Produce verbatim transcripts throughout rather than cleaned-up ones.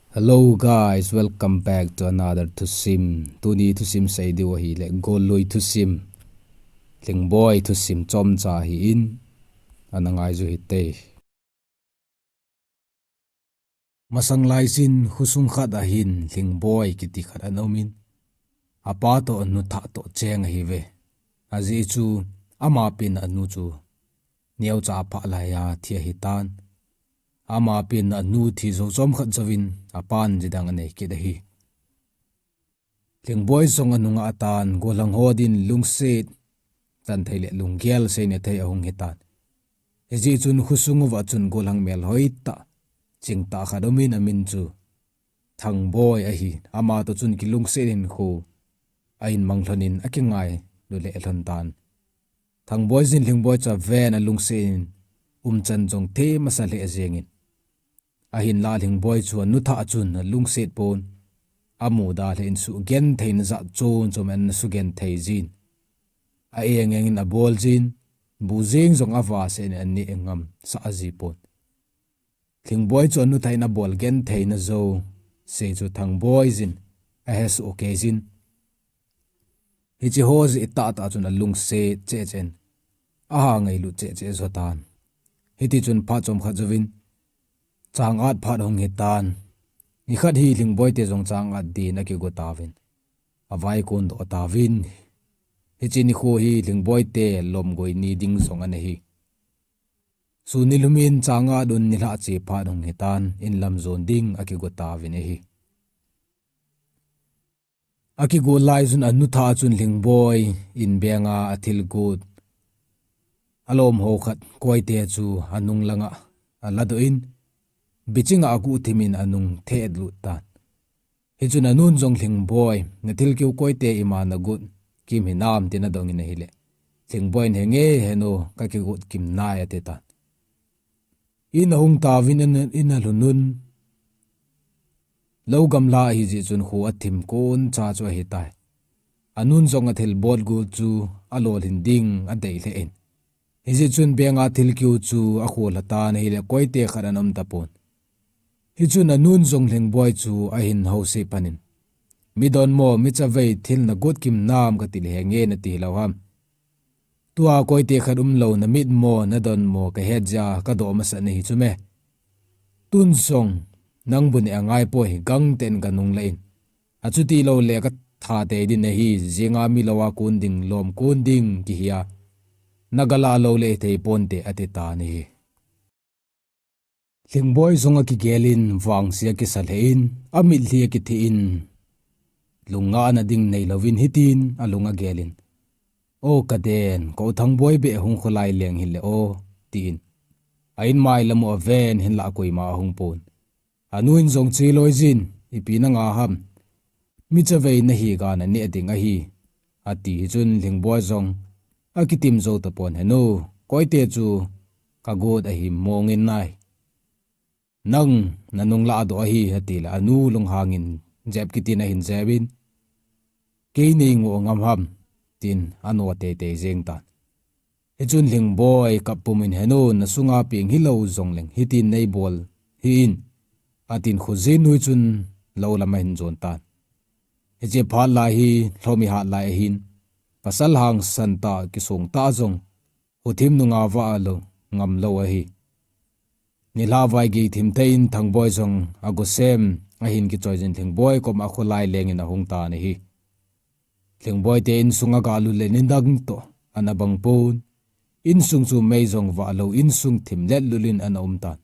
Hello guys, welcome back to another thusim. Tuni thusim sei diu ahile, Gollui thusim, Lhingboi thusim chomcha ahin, ana ngai u hite. Masang lai chun khosung khat ahin Lhingboi kiti khat ana umin, apa toh anu thah toh cheng ahiuve. Ajeh chu ama pen anu chu neocha aphah laiya thi ahitan. Ama pen anu thi jou chomkhat jouvin apan ji dang anei kit ahi. Lhingboi jong anung atan, gollhang ho din lungset chan thei le lunggel seina thei ahung hitan. Hijeh chun khosung uva chun gollhang melhoi tah, chingtah khat aumin amin chu Thangboi ahi. Ama toh chun kilungset in kho ahin mang lhonin akingailu lheh lhon tan. Thangboi jin Lhingboi chu aven alungset in umchan jong them asa lheh jengin. Ahinlah Lhingboi chu anu thah chun alungset pon. Amuda lheh in sugentheina jat chom chom ana sugenthei jin. A-eng engin abol jin, bu jeng jong avahseh in aneh ngamsah ji pon. Lhingboi chu anu thah in abol gentheina jouse chu Thangboi jin ahesoh kei jin. Hiche ho jeh tahtah chun alungset cheh cheh in, aha ngailut cheh cheh jo tan. Hitichun phat chomkhat jouvin, chang-at phat ahung hitan. Nikhat hi Lhingboi te jong chang-at din akigo tauvin, avaikondoh tauvin. Hiche nikho hi Lhingboi te lomgoi ni ding jong ana hi. Sun nilhumin chang-at un nilhah che phat ahung hitan, in lam jon ding akigo tauvin ahi. Akigo lai chun anu thah chun Lhingboi in benga athil got alom ho khat koite chu anung langa aladoh in, bichinga aguh thimin anung thehlut tan. Hichun anun jong Lhingboi, nathilkeu koite ima nagot kim hinam tin adongin ahile, Lhingboi in, henge henu, kakigot kim nai, ati tan. In ahung tauvin, in alhunun, lou gamla ahijeh chun kho athim koncha chu ahitai. Anun jong athil botgol chu alolhin ding adei lheh in. Hijeh chun benga thilkeu chu akholha tan ahile koite khat ana um tapon. Hichun anun jong Lhingboi chu ahin house panin, midonmo, michavei thil nagot kim nam katile henge nati hilou ham. Tua koite khat umlou namitmo, nadonmo kahet jeh a kadoh masat nahi chu me. Tun jong nang bu neh angaipoi, gangtah in kanung lah in. Achuti loule katha tei ding nahi, jinga mi louva kon ding, lom kon ding kihia, nagalah loule ithei ponte, ati tan ahi. Lhingboi jong akigelin, vangse akisa lheh in, amitlhi akithe in, lungngahna ding neilouvin hitin alung agelin, o kaden, kou Thangboi beh hung kholai leng hile o, tin a-in mailam u aven hinlah koima ahung pon. Anu in jong cheloi jin, ipi nanga ham, michavei nahi ga naneh ding ahi, ati. Hichun Lhingboi jong akitim jou tapon, henu, koite chu kagot ahi mongin nai. Nang nanung lahdoh ahi, atile anu lunghangin jep kitin ahin jepin, kei neingoh ngam ham, tin ano teitei jeng tan. Hichun Lhingboi kap pumin, henu, nasunga peng hilou jongleng hitin neibol hih in, atin khojin noi chun lou lam ahin jon tan. Hiche phat lai hi lhomi hat lai ahin, pasal hangsan tah kisong tah jong khothim nunga vah lou ngam lou ahi. Nilhah vaigei thim thei in Thangboi jong agosem ahin kichoi jin Lhingboi koma kholai lengin ahung tan ahi. Lhingboi te insung agalut le nidang toh ana bang pon. Insung chu mei jong vah lou, insung thim letlut in ana um tan.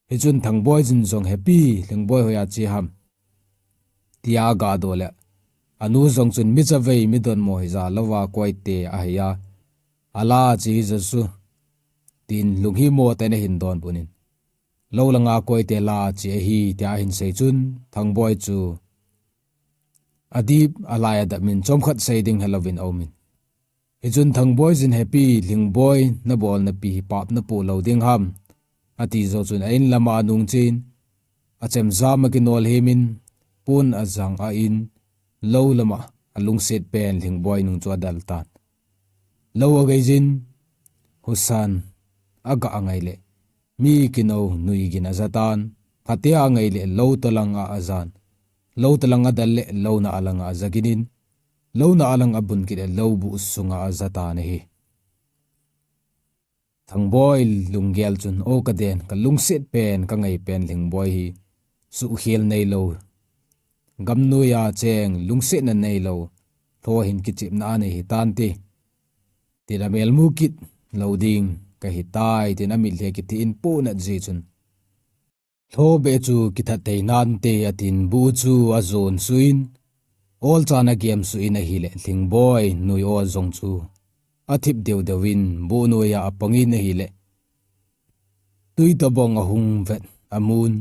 Hichun Thangboi jin jong, hepi, Lhingboi hoiya che ham, tia agadoh le, anu jong chun, michavei midonmo hija louva koite ahiya, ala che hija chu, tin lunghimo tah in ahin donbut in, lou langa koite la ache ahi, tia ahin sei chun Thangboi chu adip alai adap in chomkhat sei ding helouvin aumin. Hichun Thangboi jin, hepi, Lhingboi nabolnapi hi pap napoh lou ding ham, ati jou chun a-in lama anung chen, achemjam akinol hemin, pon ajang a-in, lou lama alungset pen Lhingboi nung chu adel tan. Lou agei jin, husan agah angai le, mi kinou nui gin aja tan, Khatia angai le lou tolang a ajan. Lou tolang adal le louna alanga aja kit in. Louna alang abun kit le lou buh sunga aja tan ahi. Thangboi lunggel chun, "O kaden, kalungset pen, kangai pen Lhingboi hi suhkhel neilou, gamnoiya cheng lungsetna neilou Lho hin kichepna anei hitante, tin amel mu kit lou ding kahitai," tin amitlhi kiti in pohnat jeh chun, "Lho beh chu kithat thei nante," atin buh chu ajon suh in, olchan agem suh in ahile, Lhingboi noi o jong chu athip deu deu in buh noiya apang in ahile, tui tobang ahung vet amun,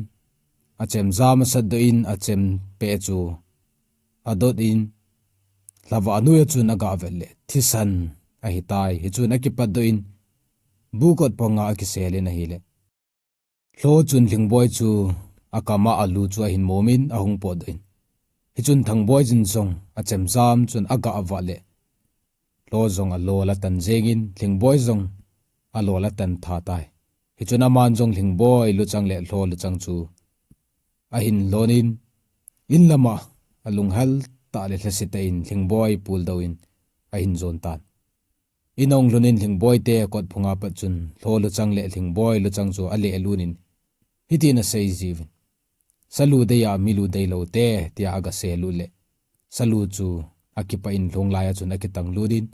achemjam asatdoh in, achempeh chu adot in, lhavah noiya chun agah vet le thisan ahitai. Hichun akipatdoh in, buh kot panga akisel in ahile, Lho chun Lhingboi chu akama alu chu ahin mom in ahung potdoh in, hichun Thangboi jin jong achemjam chun agah vah le, Lho jong alol atan jeng in, Lhingboi jong alol atan tha tai. Hichun aman jong Lhingboi luchang le Lho luchang chu ahin lon in, in lama alunghel tah le lhasetah in Lhingboi puldou in ahin jon tan. In ahung lhun in Lhingboi te kot phunga pat chun Lho luchang le Lhingboi luchang chu aleh lun in, hitin asei jiuvin, "Salu deiya milu deilou te," tia agasei lut le, salu chu akipah in lhung laiya chun akitang lut in,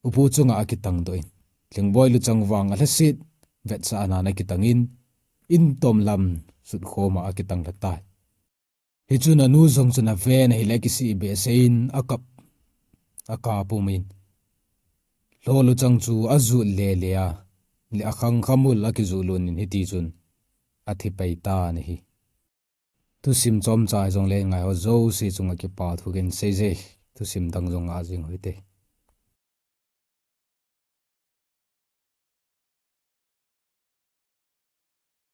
upu chunga akitangdoh in, Lhingboi luchang vang alhaset vetsahnan akitang in, in tom lam sutkhoma akitang lha tai. Hichun anu jong chun aven ahile kisih behseh in akap, akap um in, Lho luchang chu ajut lele a, le akhang khamul akijut lun in hiti chun athi pai tan ahi. Thusim chomcha jong le ngai ho jouse chunga kipa thu kahin sei e, thusim dang jong ngah jing uhite.